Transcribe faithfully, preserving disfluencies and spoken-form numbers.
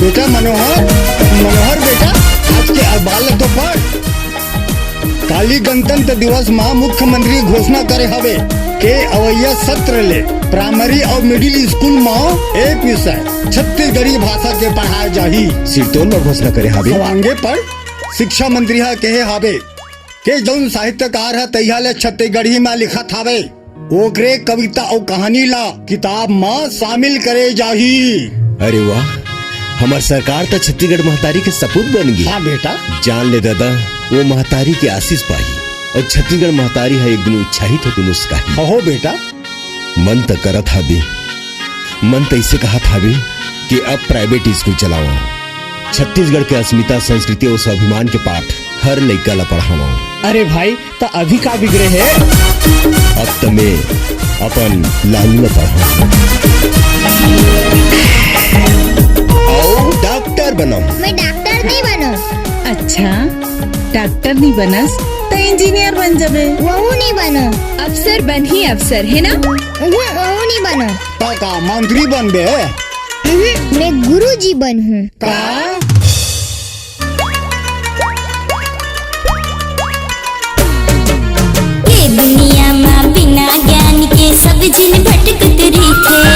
बेटा मनोहर, मनोहर बेटा, आज के अखबार ल तो पढ़। काली गणतंत्र दिवस म मुख्यमंत्री घोषणा करे हवे के अवइया सत्र ले प्राइमरी अउ मिडिल स्कूल म एक विषय छत्तीसगढ़ी भाषा के पढ़ाए जाही। सिरतोन म घोषणा करे हावे। सवांगे पर शिक्षा मंत्री ह कहे हावे के जउन साहित्यकार ह तइहा ले छत्तीसगढ़ी म लिखत हावे, ओकरे कविता अउ कहानी ला किताब म शामिल करे जाही। अरे वाह, हमर सरकार त छत्तीसगढ़ महतारी के सपूत बन गे। हाँ बेटा। जान ले दादा, वो महतारी के आशीष पाही अउ छत्तीसगढ़ महतारी ह एक दिन उत्साहित होके मुस्काही। हो बेटा। मन त करत हाबे, मन त इसे कहत हाबे कि अब प्राइवेट स्कूल चलावा, छत्तीसगढ़ के अस्मिता, संस्कृति अउ स्वाभिमान के पाठ हर लइका ला पढ़ावा। अरे भाई, त अभी का बिगड़े हे? अब त मैं अपन लालू ला पढ़ावा अउ डॉक्टर बनावा। मैं डॉक्टर नहीं बनूं। अच्छा, डॉक्टर नहीं बनस त इंजीनियर बन जाबे। वहू नहीं बनूं। अफसर बन ही अफसर, है ना? उहुं, वहू नहीं बनूं। त का मंत्री बनबे? उहुं, मैं गुरुजी बनहूं। का? ये दुनिया मा बिना ज्ञान के सब झिन भटकत रहिथे।